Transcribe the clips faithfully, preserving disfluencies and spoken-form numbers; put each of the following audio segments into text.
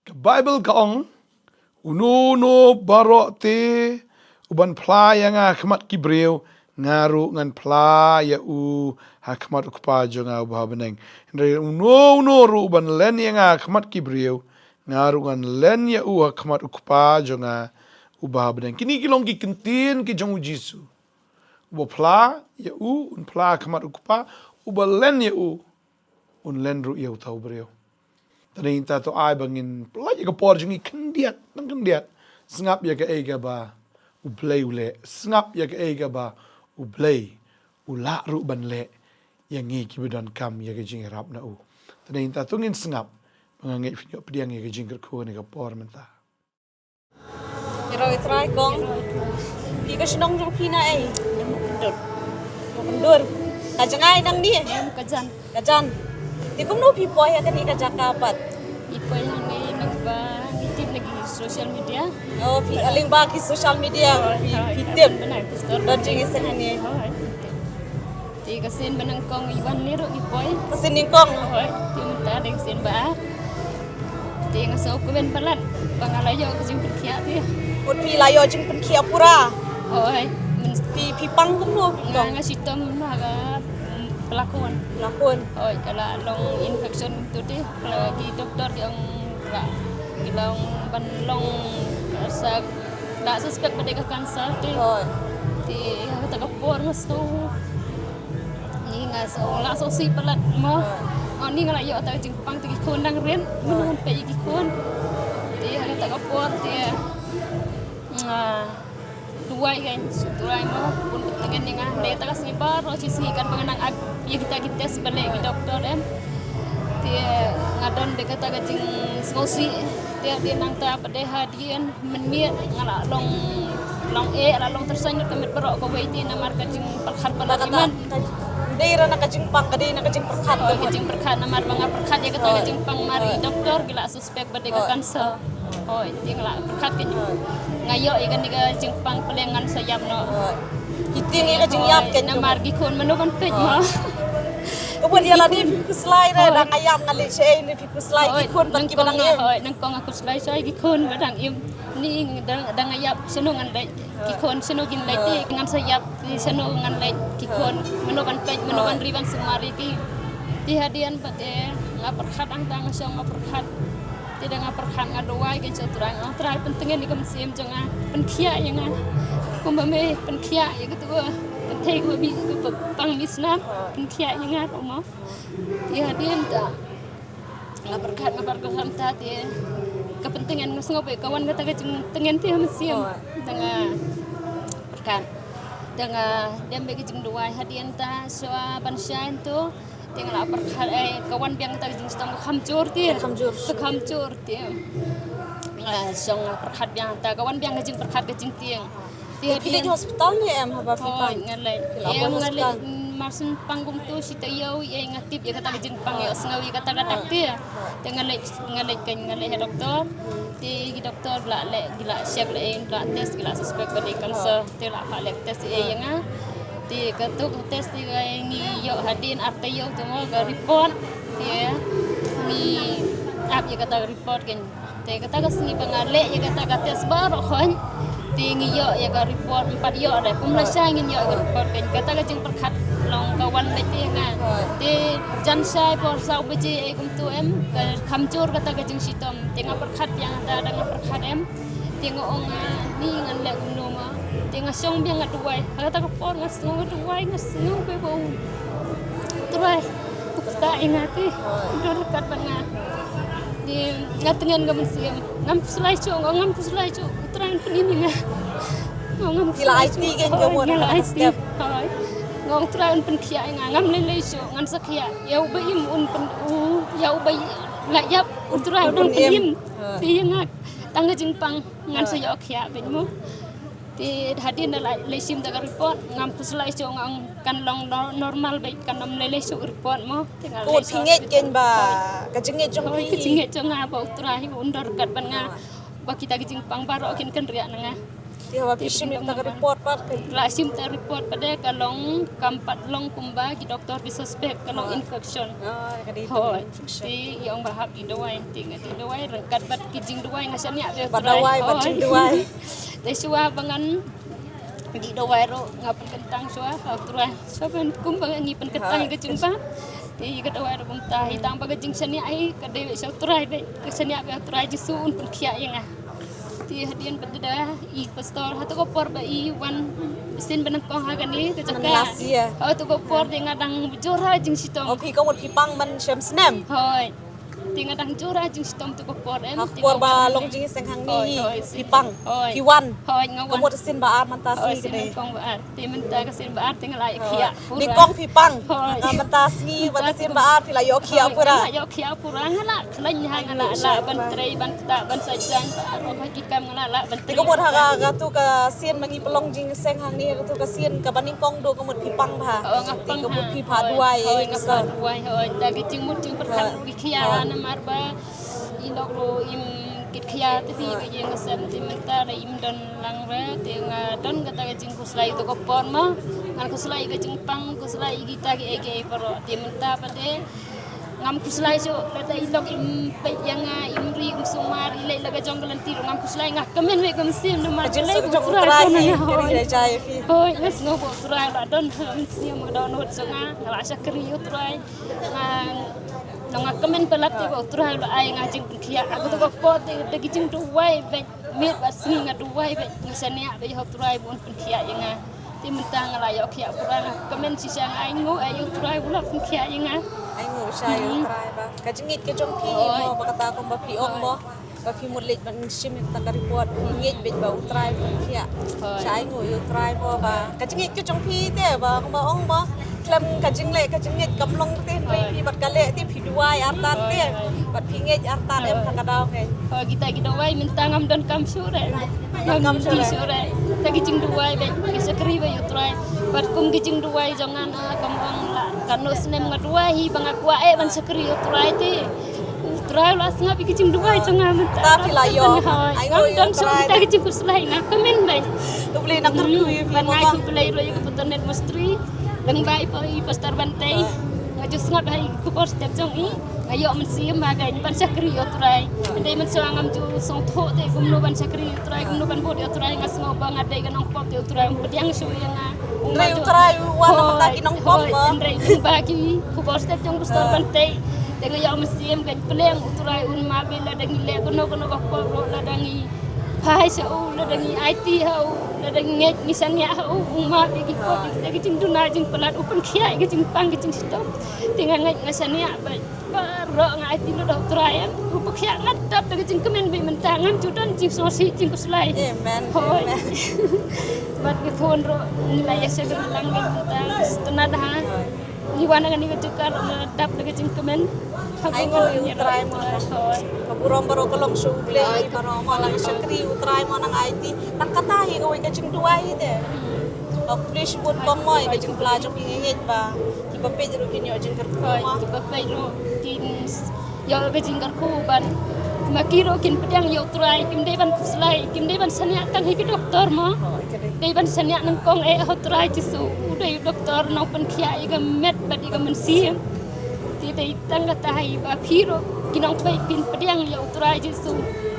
Ka Baibl ka ong, "Uno uno baroh te uban phla ïa nga ha khmat ki briew, nga ruh ngan phla ïa u ha khmat u Kpa jong nga uba ha bneng. Hynrei uno uno ruh uban len ïa nga ha khmat ki briew, nga ruh ngan len ïa u ha khmat u Kpa jong nga uba ha bneng." Kine ki long ki kyntien ki jong u Jisu. Uba phla ïa u, un phla ha khmat u Kpa, uba len ïa u, un len ruh ïa uta u briew. Te nangta to ai ba ngin pynlait ïa ka por jong ngi khyndiat, tang khyndiat. Sngap ïa kaei kaba U Blei u leh, sngap ïa kaei kaba U Blei u lah ruh ban leh ïa ngi kiba donkam ïa ka jingïarap na u. Te nangta to ngin sngap, ba nga ngeit phin ïoh pdiang ïa ka jingkyrkhu ha kane ka por mynta. Ïaroh ïa u Trai kong. Phi ka shnong jong phi na ei? Mawkyndur. Mawkyndur. Ka jngai nangne? Em, ka jan. Ka jan. Te kumno phi poi ha kane ka jaka pat? Phi poi hangne lyngba ngi tip na ki social media. Oh, phi, lyngba ki social media phi, phi tip. Don jingïaseng hangne. Te ka sien ba nyngkong i wan ne ruh ngi poi. Ka sien nyngkong. Hooid, te mynta dei ka sien ba ar. Te nga sngewkmen palat ba nga la ïoh ka jingpynkhiah te. Put phi la ïoh jingpynkhiah pura. Hooid. Phi, phi pang kumno phi kong? Nga shitom ha ka, mm, pla khun. Pla khun. Hooid, ka la long infection tu te. Ka la ki doktor ki ong ka, ki long ban long ka sa la suspect ba dei ka cancer te. Hooid. Te ha kata ka por nga sngew Ni nga sngew la sngewsih palat mo. Oh, ni nga la ïoh ta ka jingpang te ki khun dang rit. Mano ban peit ïa ki khun. Te ha kata ka por te nga duwai kan, duwai mo. Bun ka tngen ïa nga. Te ta ka sngi baroh shi sngi kan ba nga nang ap ïa kita ki test ba leh ki doktor em. Te nga don da kata ka jingsngewsih. Te, te nangta pat de hadien mynmiet nga la long, long eh, la long tyrsañ lut ka met baroh kawei te namar ka jingpyrkhat ba la dei ïa man. Ka dei ra na ka jingpang, ka dei na ka jingpyrkhat. Oh, ka jingpyrkhat namar ba nga pyrkhat ïa kata ka jingpang mar i doktor ki la suspect ba dei ka cancer. Oh, te nga la pyrkhat ka jing. Nga ïoh ïa kane ka jingpang pyrshah ngan sa ïap noh. Ki tieng ïa ka jingïap ka namar ki khun mano ban peit mo. Ka bun ïa la dei phi khuslai re, dang ïap nga leh sha ei ne phi khuslai ki khun pat ki ba dang ïap. Hooid, nyngkong nga khuslai sha ei ki khun ba dang im. Ni dang, dang ïap shano ngan leit. Ki khun shano kin leit te ngan sa ïap, shano ngan leit. Ki khun mano ban peit, mano ban ri ban sumar ïa ki. Te hadien pat te nga pyrkhat hangta nga shong nga pyrkhat. Te da nga pyrkhat nga duwai kein sha u Trai, nga ong Trai pyntngen ïa ka mynsiem jong nga, pynkhiah ïa nga. Kumba me pynkhiah ïa katu ka kynthei kaba bit kaba pang mih snam, pynkhiah ïa nga kumno. Te hadien ta nga pyrkhat, nga pyrkhat hangta te ka pyntngen nga sngew ba ka wan kata ka jingtngen te ha mynsiem. Da nga pyrkhat, da nga dem bad ka jingduwai hadien ta shuwa ban shai to. Te nga la pyrkhat, eh, ka wan biang ta ka jingshitom ka kham jur te. Ka kham jur. Ka kham jur te. Nga shong nga pyrkhat biang ta ka wan biang ka jingpyrkhat ka jingtieng. Te phi leit hospital ne em haba phi pang? Nga leit. Em nga leit, mm, mar syn pang kumto shi taïew, eh, nga tip ïa kata ka jingpang, ïohsngew ïa kata ka dak te. Te nga leit, nga leit kein nga leit ha doktor. Te ki doktor la leh, ki la check la, eh, la test, ki la suspect ba dei cancer. Te la phah leh test ïa nga. Te kato ka test te ngi ïoh hadien ar taïew te mo ka report. Te ngi ap ïa kata ka report kein. Te kata ka sngi ba nga leh ïa kata ka test baroh khoit. Te ngi ïoh ïa ka report, ym pat ïoh re, kum lashai ngin ïoh ïa ka report kein. Kata ka jingpyrkhat long ka wan leit ïa nga. Te jan shai por saw baje ei kumto em, ka kham jur kata ka jingshitom. Te nga pyrkhat biang ta, da nga pyrkhat em. Te nga ong, ah, ni ngan leh kumno ma. Te nga shong biang nga duwai. Ha kata ka por nga sngew nga duwai, nga sngew ba u Trai u ktah ïa nga te. U don ryngkat bad nga. Te nga tngen ka mynsiem. Ngam khuslai shuh, nga ong ngam khuslai shuh. U Trai un pynim ïa nga. Nga ong ngam khuslai shuh. Nga la aiti. Hooid. Nga ong Trai un pynkhiah ïa nga. Ngam lei lei shuh, ngan sa khiah. Ïa uba im un pyn, u, ïa uba la ïap, u Trai u dang pynim. Te ïa nga tang ka jingpang. Ngan sa ïoh khiah beit mo. Te hadien da la leit shim da ka report, ngam khuslai shuh, nga ong kan long nor-, normal beit, kan ym lei lei shuh report mo. Te nga leit sha hospital. Phi ngeit kein ba ka jingngeit jong phi? Hooid, ka jingngeit jong nga ba u Trai un don ryngkat bad nga. Ba kita ki jingpang baroh kin kynriah na nga. Te haba phi shim ïa kata ka report pat ka. La shim ta report pat de ka long kam pat long kumba ki doktor ki suspect ka long infection. Hooid. Te ïa ong ba hap dih dawai, te nga dih dawai ryngkat bad ki jingdawai nga shaniah beit ïa u Trai. Bad dawai bad jingdawai. Te shuwa ba ngan dih dawai ruh nga pynkyntang shuwa ha u Trai. Shuwa ban kumba ngi pynkyntang ïa ka jingpang. Te ïa ka dawai ruh kumta hi tang ba ka jingshaniah hi ka dei beit sha u Trai beit. Ka shaniah beit ha u Trai Jisu un pynkhiah ïa nga. Te hadien pat da i pastor ha tu ka por ba i wan sien ba nyngkong ha kane ka jaka. Ha tu ka por te nga dang jur ha jingshitom. O phi ka mut phi pang ban shem snem. Hooid. Te nga dang jur ha jingshitom tu ka por em. Ha ka por ba long jingïaseng hangne hi phi pang. Hooid. Phi wan. Hooid, nga wan. Ka mut sien ba ar mynta sngi ka dei. Te mynta ka sien ba ar te nga la ïoh khiah pura. Nyngkong phi pang. Hooid. Mynta sngi ba sien ba ar phi la ïoh khiah pura. Nga la ïoh khiah pura, nga la khlaiñ ha, nga la lah ban trei ban ktah ban sait jaiñ baroh ha ki kam nga la lah ban trei. Te ka mut ha katu ka sien ba ngi pynlong jingïaseng hangne, katu ka sien kaba nyngkong du ka mut phi pang bha. Te ka mut phi phah duwai. Hooid, nga phah duwai, hooid. Da ki jingmut jingpyrkhat ki khia namar ba i lok ruh im kit khia te phi ka ïing ka sem te mynta da im don lang re te nga don kata ka jingkhuslai tu ka por mo. Ngan khuslai ka jingpang, khuslai kita ki ei ki ei baroh te mynta pat de ngam khuslai shuh, lada i lok im peit ïa nga, im ri, im sumar, i leit la ka jong ka lynti ruh ngam khuslai, nga kmen beit ka mynsiem namar ka lei ba u Trai don ha nga. Hooid, nga sngew ba u Trai la don ha ka mynsiem, ka dohnud jong nga, nga la shakri ïa u Trai. Nga, nga kmen palat te ba u Trai la ai nga jingpynkhiah. Katu ka por te da ki jingduwai beit miet bad sngi nga duwai beit, nga shaniah beit ha u Trai ba un pynkhiah ïa nga. Te mynta nga la ïoh khiah pura, nga kmen shisha, nga ainguh ïa u Trai u la pynkhiah ïa nga. Ainguh shisha ïa u Trai ba ka jingngeit ka jong phi mo, ba kata kumba phi ong mo. Ba phi mut leit ban shim ïa kata ka report, phi ngeit beit ba u Trai u pynkhiah. Shisha ainguh ïa u Trai mo ba ka jingngeit ka jong phi te ba kumba ong mo. Khlem ka jingleh ka jingngeit kam long te, hynrei phi bad ka leh te phi duwai artat te. Bad phi ngeit artat em ha ka daw ngeit. Hooid, kita ki duwai mynta ngam donkam shuh re. Ngam donkam shuh re. Ta ki jingduwai beit, ki shakri beit ïa u Trai. Bad kum ki jingduwai jong nga na kam ong la katno snem nga duwai hi ba nga kwah eh ban shakri ïa u Trai te. U Trai u la sngap ïa ki jingduwai jong nga mynta. Ta phi la ïoh. Hooid, ngam don shuh kita ki jingkhuslai, nga kmen beit. Khublei na kyrkhu ïa phi. Bad nga khublei ruh ïa ka Paternity Ministry. Lyngba i Pastor Bantei. Nga ju sngap ha i khubor step jong i. Nga ïoh mynsiem ha ka ban shakri ïa u Trai. Hynrei mynshuwa ngam ju sngewthuh te kumno ban shakri ïa u Trai, kumno ban bud ïa u Trai, nga sngew ba nga dei ka nongpop te u Trai um pdiang shuh ïa nga. Hynrei u Trai u wan na bynta ki nongpop ba. Hynrei lyngba ki khubor step jong Pastor Bantei. Te nga ïoh mynsiem ka pyrshang u Trai un map ïa lada ngi leh kano kano ka pop ruh, lada ngi phai sha u, lada ngi aiti ha u, lada ngi ngeit ngi shaniah ha u, u map ïa ki pop, ïa ki jingduna jingpalat, u pynkhiah ïa ki jingpang ki jingshitom. Te nga ngeit nga shaniah ba baroh nga aiti lut ha u Trai em. U pynkhiah, nga dap da ka jingkmen beit mynta, ngam ju don jingsngewsih jingkhuslai. Amen. Hooid. Bad ka khun ruh ngi la ïa shakri lang beit mynta, sngewtynnat ha. Ngi wan na kane ka jaka ruh nga dap da ka jingkmen. Ainguh ïa u Trai mo. Ka burom baroh ka long sha U Blei baroh mo, nang shakri U Trai mo, nang aiti. Tang kata hi kawei ka jingduwai hi te. Nga khublei shibun kong mo ïa ka jingpla jong phi, nga ngeit ba kiba peit ruh kin ïoh jingkyrkhu mo. Kiba peit ruh kin ïoh ka jingkyrkhu ban ma ki ruh kin pdiang ïa U Trai, kim dei ban khuslai, kim dei ban shaniah tang ha ki doktor mo. Dei ban shaniah nyngkong eh ha U Trai Jisu. U dei u doktor nongpynkhiah ïa ka met bad ïa ka mynsiem. Te dei tang kata hi ba phi ruh ki nongpeit phin pdiang ïa U Trai Jisu.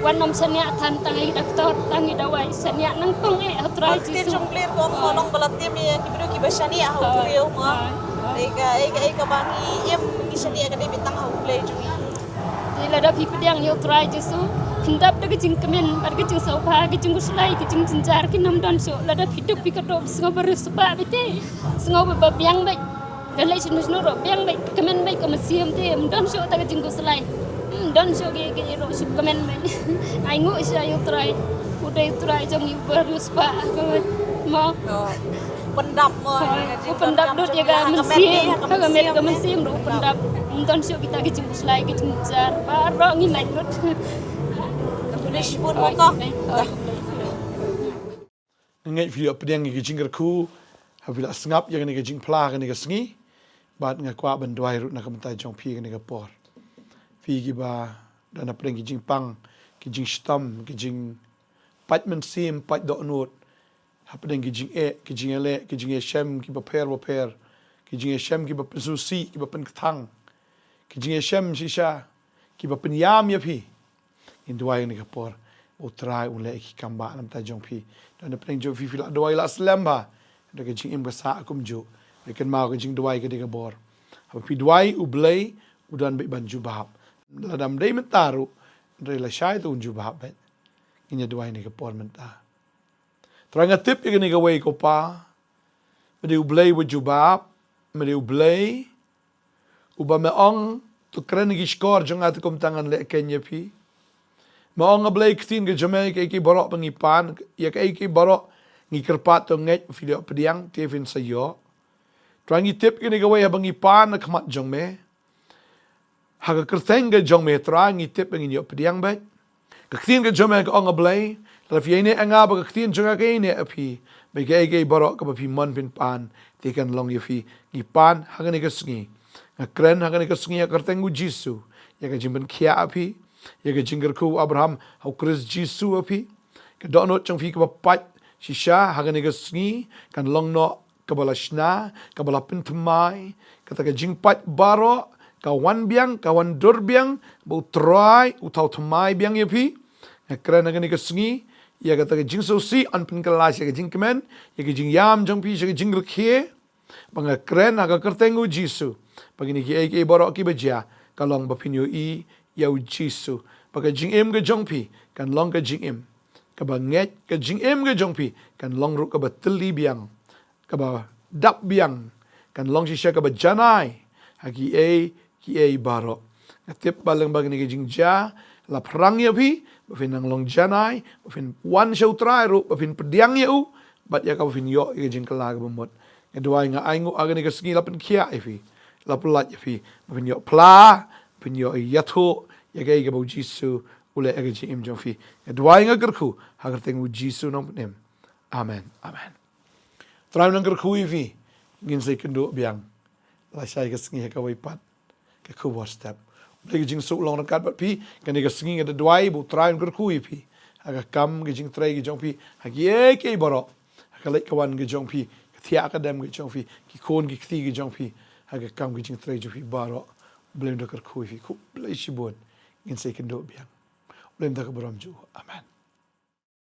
Wat nym shaniah than tang ïa ki doktor, tang ïa ki dawai, shaniah nyngkong eh ha U Trai Jisu. Te jong U Blei ruh mo, long ba la tim ïa ki briew kiba shaniah ha U Blei mo. Ei ka, ei ka, ei kaba ngi im ngi shaniah ka dei beit tang ha U Blei jong ngi. Te lada phi pdiang ïa U Trai Jisu, phin dap da ka jingkmen bad ka jingsngewbha, ka jingkhuslai, ka jingjynjar kin nym don shuh. Lada phi duk phi kdup, sngew ba riewspah beit te, sngew ba biang beit. Lada leit shano shano ruh biang beit, kmen beit ka mynsiem te, ym don shuh ta ka jingkhuslai. Ym don shuh ki, ki ruh shuh kmen beit. Ainguh shisha ïa U Trai. U dei U Trai jong ngi uba riewspah. Mo. Pyndap mo. Hooid, u pyndap lut ïa ka mynsiem, ha ka met ka mynsiem ruh u pyndap. Ym don shuh kita ki jingkhuslai ki jingjar. Baroh ngin lait lut. Khublei shibun mo kong. Hooid. Nga ngeit phi la pdiang ïa ki jingkyrkhu, ha phi la sngap ïa kane ka jingphla kane ka sngi. Bad nga kwah ban duwai ruh na ka bynta jong phi kane ka por. Phi kiba don hapdeng ki jingpang, ki jingshitom, ki jing pait mynsiem, pait dohnud. hapdeng ki jingeh, ki jingïaleh, ki jingïashem kiba pher bapher, ki jingïashem kiba pynsngewsih, kiba pynkthang, ki jingïashem shisha kiba pynïam ïa phi. Ngin duwai ha kane ka por ba U Trai un leh ïa ki kam ba na bynta jong phi. Don hapdeng jong phi, phi la duwai la slem bha, hynrei ka jingim ka sah kumjuh. Hynrei kynmaw, ka jingduwai ka dei ka bor. Haba phi duwai, U Blei u don beit ban jubab. Lada ym dei mynta ruh, hynrei lashai te un jubab beit. Ngin ïa duwai ha kane ka por mynta. Trai, nga tip ïa kane kawei, ko Pa, me dei U Blei uba jubab, me dei U Blei uba me ong, to kren ha ki shkor jong nga te kumta ngan leh keiñ ïa phi. Me ong, A Blei, ktien ka jong me, kaei kaei baroh ba ngi pan, ïa kaei kaei baroh ngi kyrpad, to ngeit, phi ïoh pdiang, te phin sa ïoh. Trai, ngi tip ïa kane kawei, haba ngi pan ha khmat jong me, ha ka kyrteng ka jong me, Trai, ngi tip ba ngin ïoh pdiang beit. Ka ktien ka jong me ka ong, A Blei, lada phi ïaineh ïa nga ba ka ktien jong nga ka ïaineh ïa phi, ba kaei kaei baroh kaba phi mon phin pan, te kan long ïa phi. Ngi pan ha kane ka sngi. Nga kren ha kane ka sngi ha ka kyrteng U Jisu ïa ka jingpynkhiah ïa phi, ïa ka jingkyrkhu U Abraham ha U Khrist Jisu ïa phi. Ka dohnud jong phi kaba pait shisha ha kane ka sngi kan long noh kaba la shna, kaba la pynthymmai. Kata ka jingpait baroh ka wan biang, ka wan dur biang, ba U Trai u thaw thymmai biang ïa phi. Nga kren ha kane ka sngi ïa kata ka jingsngewsih, yn pynkylla sha ka jingkmen, ïa ka jingïam jong phi sha ka jingrkhie. Ba nga kren ha ka kyrteng U Jisu, ba kine kiei kiei baroh kiba jia, ka long ba phin ïohi ïa U Jisu, ba ka jingim ka jong phi kan long ka jingim kaba ngeit, ka jingim ka jong phi kan long ruh kaba tylli biang, kaba dap biang, kan long shisha kaba janai ha kiei kiei baroh. Nga tip ba lyngba kane ka jingjia la phrang ïa phi ba phin nang long janai, ba phin wan sha U Trai ruh, ba phin pdiang ïa u, bad ïa kaba phin ïoh ïa ka jingkylla kaba mut. Nga duwai, nga ainguh ha kane ka sngi la pynkhiah ïa phi, la pyllait ïa phi, ba phin ïoh phla, ba phin ïoh ïathuh ïa kaei kaba U Jisu u leh ha ka jingim jong phi. Nga duwai, nga kyrkhu ha ka kyrteng U Jisu Nongpynim. Amen. Amen. Trai un nang kyrkhu ïa phi. Ngin sa ïakynduh biang lashai ka sngi ha kawei pat ka khubor step. U Blei ka jingsuk long ryngkat bad phi. Kane ka sngi nga da duwai ba U Trai un kyrkhu ïa phi ha ka kam ka jingtrei ka jong phi, ha kiei kiei baroh, ha ka leit ka wan ka jong phi, ka thiah ka dem ka jong phi, ki khun ki kti ka jong phi, ha ka kam ka jingtrei jong phi baroh. U Blei un da kyrkhu ïa phi. Khublei shibun. Ngin sa ïakynduh biang. U Blei un da ka burom jong u. Amen.